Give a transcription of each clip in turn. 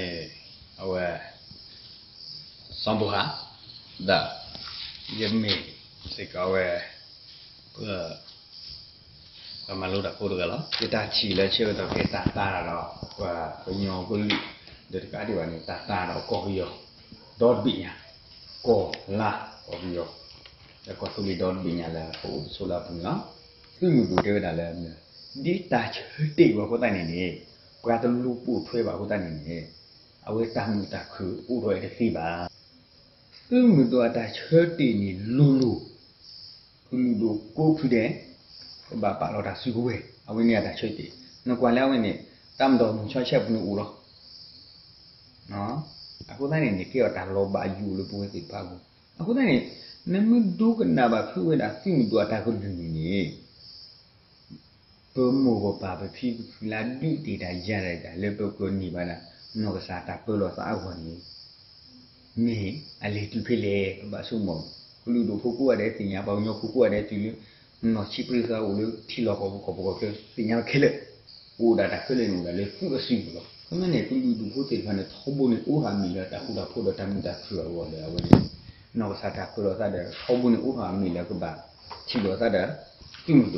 န့ၣ် အဝဲ စီၤဘိၣ်ဟၣ် ဒီး ယမ့ၢ်စ့ၢ်ကီးဝဲ ပ ပှၤမၤလိတၢ်ဖိတဂၤလီၤ. ယတၢ်ထံၣ်လၢဆၢကတီၢ်ခဲအံၤ တၢ်သးဒီး ပှၤကညီကလုာ် ဒီးတကးဒံးဘၣ်န့ၣ် တၢ်သးဒီးကီၢ်ပယီၤ ဒီတဘ့ၣ်ညါ, ကီၢ်လါကီၢ်ပယီၤ ဒီးကီၢ်သူလ့ၤဒီတဘ့ၣ်ညါလၢပအိၣ်ပဆိးလၢအပူၤန့ၣ်လီၤ. သုးမုၢ်ဒိၣ်တဲဝဲဒၣ်လၢ ဒ်တၢ်ဆၢတဲာ်ဝဲအဃိသတးန့ၣ်န့ၣ် ပှၤတလူၤပိာ်ထွဲဘၣ်အဃိသတးန့ၣ်န့ၣ် အဝဲတၢ်မုာ်တၢ်ခုၣ်အိၣ်ထီၣ်ဝဲတသ့ဘၣ်. သုးမုၢ်ဒိၣ်အတၢ်ဆၢတဲာ်န့ၣ်လိၤလိၤ ကလုာ်ဒိၣ်ကိးဖုဒဲး ကဘၣ်ပာ်လီၤတၢ်စုကဝဲၤ အဝဲန့ၣ်အတၢ်ဆၢတဲာ်. နကွၢ်လၢအဝဲန့ၣ် တၢ်မၤဒီးမုၢ်ဆီဆဲးပူၤန့ၣ်အိၣ်လီၤ. အဃိသတးန့ၣ်န့ၣ် ကဲအီၤတၢ်လီၤဘၣ်ယိၣ်လၢပဝဲသ့ၣ်တဖၣ်အဂီၢ်. အဃိသတးန့ၣ် နမ့ၢ်ဒိကနၣ်ဘၣ်ဖုးဝဲဒၣ်သုးမုၢ်ဒိၣ်အတၢ်ကလုၢ်န့ၣ်န့ၣ် ပမိၢ်ပပၢ်ပဖံပဖုလၢဒုးတ့ၢ်တၢ်ယၤတၢ်ယၤ လၢပကန့ၢ်ဘၣ်ဒၣ် နီၢ်ကစၢ်တၢ်ပၢလီၤသးအဂီၢ်န့ၣ် မ့ၢ်အလဲၤတုၤဖဲလဲၣ် ကဘၣ်ဆိကမိၣ်. ကလုာ်ဒိၣ်ဖိကိးဂၤဒဲးသ့ၣ်ညါ, ပှၤကညီဖိကိးဂၤဒဲးတုၤလၢ နီၢ်ဆံးပြ့သးအိၣ်လၢထံလီၢ်ကီၢ်ပူၤ ကီၢ်ပူၤကီၢ်ချၢသ့ၣ်ညါခဲလၢာ်, အိၣ်ဒၣ်တၢ်ခဲလၢာ်န့ၣ် အိၣ်ဒၣ်လၢသုးအစုပူၤလီၤ. ခီပညီန့ၣ် ကလုာ်ဒိၣ်ဖိသ့ၣ်တဖၣ်န့ၣ် ထီဘိန့ၣ်အိၣ်ဃာ်မ့ၢ်လၢတၢ်ဃူတၢ်ဖိးဒီးတၢ်မုာ်တၢ်ခုၣ်အဂီၢ်ဒီး အဝဲန့ၣ် နီၢ်ကစၢ်တၢ်ပၢလီၤသးဒီး ထီဘိန့ၣ်အိၣ်ဃာ်မ့ၢ်လၢကဘၣ်ထံၣ်လိာ်သးဒီး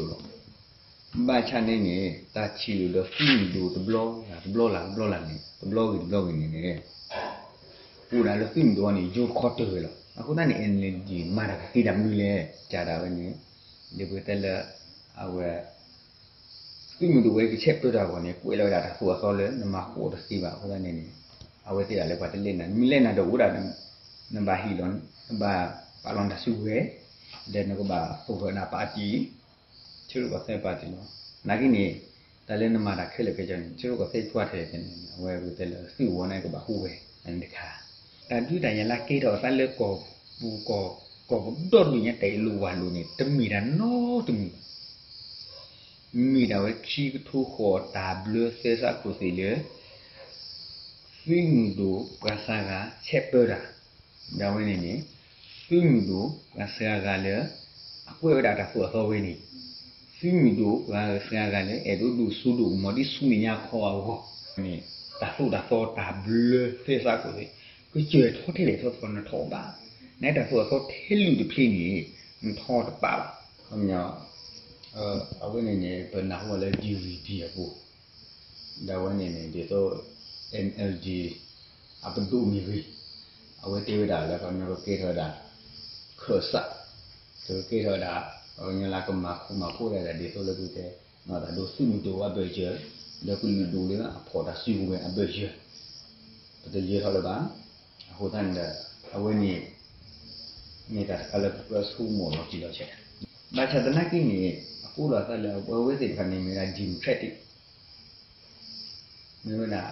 သုးမုၢ်ဒိၣ်လီၤ. ဘၣ်ဆၣ်န့ၣ်န့ၣ် တၢ်ထံၣ်လိာ်ဒီးသုးမုၢ်ဒိၣ်တဘျီလၢ်တဘျီလၢ်တဘျီလၢ်န့ၣ် တဘျီဂ့ၤတဘျီဂ့ၤန့ၣ်န့ၣ် အိၣ်ဒၣ်လၢသုးမုၢ်ဒိၣ်အံၤန့ၣ် ယိတခီတၢၢ်ဝဲလီၤ. အဃိသတးန့ၣ် NLD မၤတၢ်ကသ့ဒၣ်မနုၤလဲၣ် ကးဒၣ်ဝဲန့ၣ် ဒ်ပတဲလၢ အဝဲ သုးမုၢ်ဒိၣ်ဝဲကဆဲးပၢတၢ်အဂီၢ်န့ၣ် ကွဲးလီၤဝဲဒၣ်တၢ်သိၣ်အသီလၢနမၤဃူအီၤတသ့ဘၣ်အဃိသတးန့ၣ်န့ၣ် အဝဲသ့ၣ်ဒၣ်လၢပှၤတလဲၤနၤ နမ့ၢ်လဲၤနၤဒီးအိၣ်ဒၣ် နဘၣ်ဟ့ၣ်လီၤ နဘၣ်ပာ်လီၤနတၢ်စုကဝဲၤ ဒီးနကဘၣ်သိၣ်ဃီနပၣ်တံၣ် ဆၢကီၢ်သဲးပၣ်တံၣ်လီၤ. နာ်က့န့ၣ် တၢ်လၢနမၤတၢ်ခဲလၢာ်ခဲဆ့န့ၣ် ဆၢကီၢ်သဲးကွၢ်ထဲန့ၣ် အဝဲပကတဲလၢသုးဝဲန့ၣ်ကဘၣ်ဟူးဝဲ အန့ၣ်တခါ တၢ်ဒုးတၢ်ယၤလၢကဲထီၣ်အသးလၢကီၢ်ပူၤကီၢ် ကီၢ်ပူၤဒီတဘ့ၣ်ညါတၢ်အ့ၣ်လိာ်ဝၤလိာ်န့ၣ် တမ့ၢ်တၢ်နီတမံၤဘၣ်. မ့ၢ်ဒၣ်ဝဲခံကထိဃိးတၢ်ဘျၢသဲစးခိၣ်သ့ၣ်လၢ သုးမုၢ်ဒိၣ်ပှၤစှၤဂၤဆဲးပၢတၢ်, ဒီးအဝဲန့ၣ်န့ၣ် သုးမုၢ်ဒိၣ်ပှၤစှၤဂၤလၢ အကွဲးဝဲဒၣ်တၢ်သိၣ်အသီဝဲန့ၣ်, သုးမုၢ်ဒိၣ်ပှၤစှၤဂၤလၢ အဲၣ်ဒိးဒိၣ်စိဒိၣ်ကမီၤဒ်ဆူမဲာ်ညါခီအဂီၢ်န့ၣ် တၢ်သိၣ်တၢ်သီတၢ်ဘျၢသဲစးခိၣ်သ့ၣ် ကစၢၢ်ထီထဲလဲၣ်ထီထီနထီဘၣ်, နတၢ်သိၣ်အသီထဲလုာ်တဖျ့န့ၣ် နထီတပာ်ဘၣ်. အဝဲန့ၣ်န့ၣ် ပနၢ်ဟူလၢ DVB အပူၤ ဒီးအဝဲန့ၣ်န့ၣ် ဒ်သိး NLD အပဒိၣ်မ့ၢ်ဂ့ၤ, အဝဲတဲဝဲဒၣ်လၢပှၤကညီကကဲထီၣ်ဝဲဒၣ် ခၢၣ်စး, ကကဲထီၣ်ဝဲဒၣ် ပှၤကညီလၢကမၤဃူမၤဖိးဒၣ်ဒ်သိးလၢပတဲ တၢ်ဒိးသုးမုၢ်ဒိၣ်အဘၢၣ်စၢၤ, ဒီးကလုာ်ဒိၣ်လၢအဖီၣ်တၢ်စုကဝဲၤအဘၢၣ်စၢၤ, ပတယၢၤထီၣ်လၢၤဘၣ်. အဃိသတးန့ၣ်ဒီး အဝဲန့ၣ် မ့ၢ်တၢ်တခါလၢပကြၢးဆိကမိၣ်လီၤတံၢ်လီၤဆဲး, ဘၣ်ဆၣ်သနာ်က့န့ၣ် အအိၣ်ဒီးသးလၢအဝဲသ့ၣ်တဖၣ်န့ၣ် မ့ၢ်ဝဲဒၣ် democratic မ့ၢ်ဝဲဒၣ်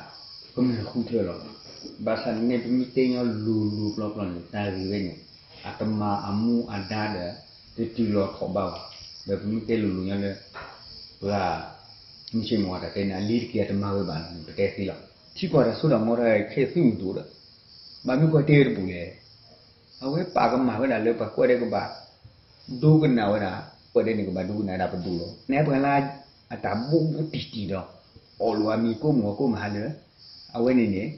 ကမျၢၢ်ဃုထၢလီၤ. ဘၣ်ဆၣ်န့ၣ် ပမ့ၢ်တဲညီလိၤလိၤပျီပျီန့ၣ် တၢ်ဂ့ၢ်ဝဲန့ၣ် အတမၤအမူအဒါဒီး တတုၤလီၤထီၣ်ဘးဘၣ်. ဒီးပမ့ၢ်တဲလိၤလိၤညီလၢ ပှၤ မုၢ်ဆ့ၣ်မုၢ်ဂီၤတၢ်တဲန့ၣ် အလံၤတက့ၢ်အတမၤဝဲဘၣ်န့ၣ် ပတဲသ့လီၤ. ထံကီၢ်တၢ်စိတၢ်ကမီၤတခါခဲသုးမုၢ်ဒိၣ်ဒီး ဘၣ်မနုၤဃိတဲဝဲတပူၤလဲၣ်. အဝဲပာ်ကမၣ်ဝဲဒၣ်လၢပှၤကိးဂၤဒဲးကဘၣ် ဒိကနၣ်ဝဲဒၣ်, ကိးဂၤဒဲးန့ၣ် ကဘၣ်ဒိကနၣ်ဝဲဒၣ်ပဒိၣ်လီၤ. နပှၤလၢအတၢ်ဘူးဘူးတံၢ်တံၢ်ဒီး အီၣ်လိာ်အမံၤကိးမုၢ်ဂီၤကိးမုၢ်ဟါလၢ အဝဲန့ၣ်န့ၣ်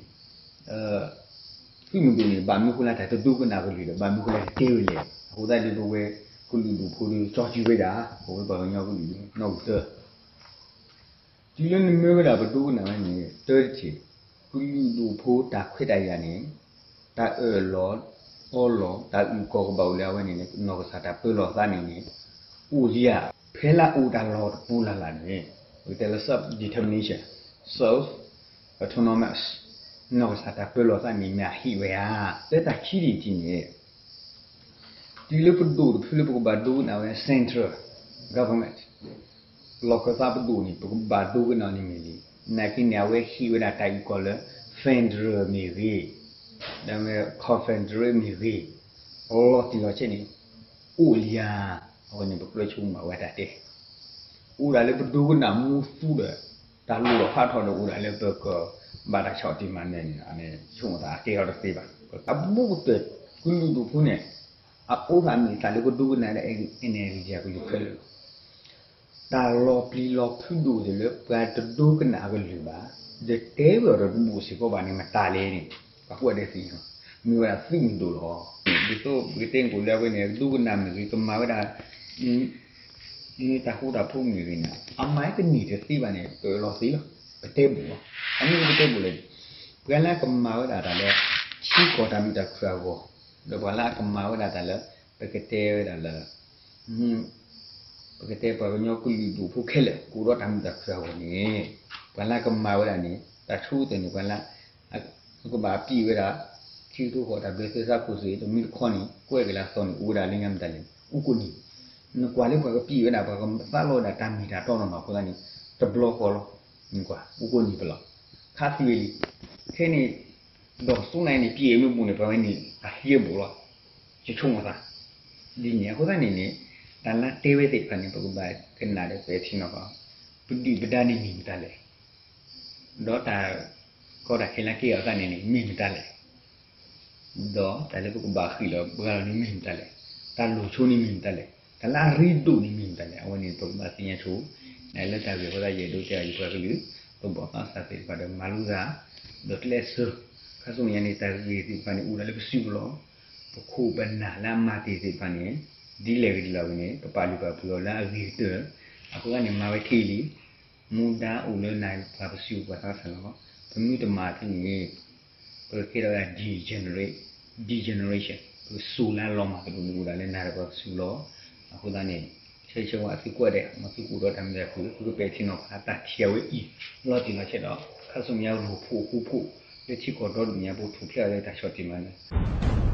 သုးမုၢ်ဒိၣ်န့ၣ် ဘၣ်မနုၤဃိလၢတၢ်တဒိကနၣ်ကလုၢ်ဒီး ဘၣ်မနုၤဃိလၢတတဲဝဲလဲၣ်. အဃိသတးဒီးပဝဲကလုာ်ဒိၣ်ဖိဒီး ကၠီစုဝဲဒၣ် ပဝဲပှၤကညီကလုာ်ဒိၣ်နီၣ်ဂံၢ်သၢ တုၤလၢနမ့ၢ်ဝဲဒၣ်ပဒိကနၣ်ဝဲန့ၣ် တၢတထံၣ်, ကလုာ်ဒိၣ်ဖိတၢ်ခွဲးတၢ်ယာ်န့ၣ် တၢ်အၢၣ်လီၤအီလီၤ တၢ်အုၣ်ကီၤကဘၣ်အိၣ်လၢအဝဲန့ၣ်န့ၣ် နီၢ်ကစၢ်တၢ်ပၢလီၤသးန့ၣ်န့ၣ် အိၣ်လံဧါ. ဖဲလၢအအိၣ်တၢ်လီၢ်တပူၤလၢ်လၢ်န့ၣ် ပကတဲလၢ self determination, self autonomous နီၢ်ကစၢ်တၢ်ပၢလီၤသးန့ၣ် မ့ၢ်အဟံးဝဲဧါ. လၢတၢ်ခံထံၣ်တထံၣ်န့ၣ် တုၤလၢပဒိၣ်တဖုလၢပကဘၣ်ဒိကနၣ်ဝဲ central government လီၢ်ခၢၣ်သးပဒိၣ်န့ၣ် ပကဘၣ်ဒိကနၣ်န့ၣ်မ့ၢ်လံ. နာ်က့န့ၣ် အဝဲဟံးဝဲဒၣ်တၢ်အုၣ်ကီၤလၢ federal မ့ၢ်ဂ့ၤ, ဒီးမ့ၢ် confederate မ့ၢ်ဂ့ၤ, လီၤတံၢ်လီၤဆဲးန့ၣ် အိၣ်လံဧါ. အဝဲန့ၣ်ပကြၢးဆိကမိၣ်ဝဲတၢ်တဲ အိၣ်ဒၣ်လၢပဒိကနၣ်မူသူဒီး တၢ်လိၣ်လီၤဖးထီၣ်ဒီးအိၣ်ဒၣ်လၢပကဘၣ်တၢ်ဆီၣ်တံၢ်မၤနၢၤန့ၣ် ဆိကမိၣ်သးအကဲထီၣ်တသ့ဘၣ်. အဘူးကတၢၢ်ကလုာ်ဒိၣ်ဖိန့ၣ် အအိၣ်သးမ့ၢ်သးလၢကဒိကနၣ်ဒီး NLD အကလုၢ်ခဲလၢာ်လီၤ. တၢ်လီၤပျံၤလီၤဖုးဒိၣ်ဒၣ်လၢပှၤတဒိကနၣ်အကလုၢ်ဘၣ် ဒီးတဲဝဲအီၤဒီးတဘူးစ့ၢ်ကီးဘၣ်န့ၣ် မတၤလဲၣ်န့ၣ် ပှၤကွၢ်ဒဲးသ့ၣ်လီၤ. မ့ၢ်ဝဲဒၣ်သုးမုၢ်ဒိၣ်လီၤ. ဒ်သိးပကတဲကိးလၢအဝဲန့ၣ် ဒူကနၣ်မ့ၢ်ဂ့ၤ ကမၤဝဲဒၣ် ဒ်န့ၣ်တၢ်ဃူတၢ်ဖိးမ့ၢ်ဂ့ၤန့ၣ် အမၤတန့ၢ်တသ့ဘၣ်န့ၣ် ပလီၤသ့လီၤ. ပတဲဘူးလီၤ. အမ့ၢ်ပတဲဘူးလဲၣ်, ပှၤလၢကမၤဝဲဒၣ်တၢ်လၢ ထံကီၢ်တၢ်မုာ်တၢ်ခုၣ်အဂီၢ်, ဒီးပှၤလၢအကမၤဝဲဒၣ်တၢ်လၢ ပကတဲဝဲဒၣ်လၢ ပကတဲပှၤကညီကလုာ်ဒူၣ်ဖိခဲလၢာ် ကအိၣ်ဒီးတၢ်မုာ်တၢ်ခုၣ်အဂီၢ်န့ၣ် ပှၤလၢကမၤဝဲဒၣ်န့ၣ် တၢ်ဆိကတၢၢ်န့ၣ် ပှၤလၢ ကဘၣ်ပံာ်ဝဲဒၣ် ထံကထိဃီတၢ်ဘျၢသဲစးခိၣ်စ့ၢ် တမံၤတခီန့ၣ် ကွဲက့ၤလၢအသီန့ၣ် အိၣ်ဝဲဒၣ်လၢညါမတၤလဲၣ်န့ၣ် အူကိၣ်နံၤ. နကွၢ်လၢပှၤကပံာ်ဝဲဒၣ် ပှၤကသးလီဝဲဒၣ်တၢ်မ့ၢ်တၢ်တီနီၢ်နီၢ်အဃိသတးန့ၣ် တဘျီဃီလီၤ. နကွၢ် အူကိၣ်နံၤပလီၢ် ခါသံဝဲလံ. ခဲန့ၣ် ဒီးစူၢ်နၤအံၤန့ၣ် ပံာ်အမ့ၢ်ဘူးန့ၣ် ပှၤဝဲန့ၣ် အဟံးအဘူးလီၤ. ယဆိကမိၣ်သး ဒ်န့ၣ်အဃိသတးန့ၣ်န့ၣ် တၢ်လၢတဲဝဲသ့ၣ်တဖၣ်န့ၣ် ပကဘၣ်ကနၣ်ဒီးပဲာ်ထံနီၤဖး ပဒုၣ်ပဒါန့ၣ်မ့ၢ်မတၤလဲၣ်. ဒီးတၢ်ကီတၢ်ခဲလၢက့ၤအသးန့ၣ်န့ၣ် မ့ၢ်မတၤလဲၣ်. ဒီးတၢ်လၢပကဘၣ်ဃ့ၢ်လီၤဘှါလီၤန့ၣ်မ့ၢ်မတၤလဲၣ်. တၢ်လိၣ်ဆိန့ၣ်မ့ၢ်မတၤလဲၣ်. တၢ်လၢအရ့ဒိၣ်န့ၣ်မ့ၢ်မတၤလဲၣ်. အဝဲန့ၣ် ပကဘၣ်သ့ၣ်ညါဆိ နလၢတၢ်ဂ့ၢ်အဃိသတး ယအဲၣ်ဒိးတဲအီၤ ယပှၤကလုာ် ပဘီၣ်သးစၢ်သ့ၣ်တဖၣ်ဒီးမၤလိသး ဒီးကျဲးစၢး ခါဆူညါန့ၣ် တၢ်ဂ့ၢ်သ့ၣ်တဖၣ်န့ၣ်အိၣ်ဒၣ်လၢပစုပူၤလီၤ. ပခိၣ်ပနၢ်လၢအမၤတ့ၢ်သ့ၣ်တဖၣ်န့ၣ် ဒ်လဲၣ်ဂ့ၤဒ်လဲၣ်ဂ့ၤန့ၣ် ပပာ်လုၢ်ပာ်ပှ့ၤအီၤလၢအဂ့ၤကတၢၢ် အဃိသတးန့ၣ် မၤဝဲခဲအံၤလံ. မူဒါအိၣ်လၢနၤပှၤပစုပူၤပှၤသးစၢ်လီၤ. ပမ့ၢ်တမၤဖဲန့ၣ် ပကကဲထီၣ်ဝဲဒၣ် degenerate, degeneration ပကစိၤလၢအလီၤမၢ်သပှၢ်မုၢ်အိၣ်ဒၣ်လၢနၤဒီးပှၤပစုပူၤလီၤ. အဃိသတးန့ၣ် ဆၢဂ့ၤဆၢဝါသုကိးဂၤဒဲး မ်သုကအိၣ်ဒီးတၢ်မုာ်တၢ်ခုၣ် သုကပဲာ်ထံနီၤဖးတၢ်ထံၣ်အဝဲအံၤ လီၤတံၢ်လီၤဆဲးဒီး ခါဆူညါရိၣ်ဖှိၣ်ဃူဖှိၣ် လၢထံကီၢ်ဒီတဘ့ၣ်ညါပူၤ ထူၣ်ဖျဲးအီၤလၢတၢ်ဆီၣ်တံၢ်မၤနၢၤ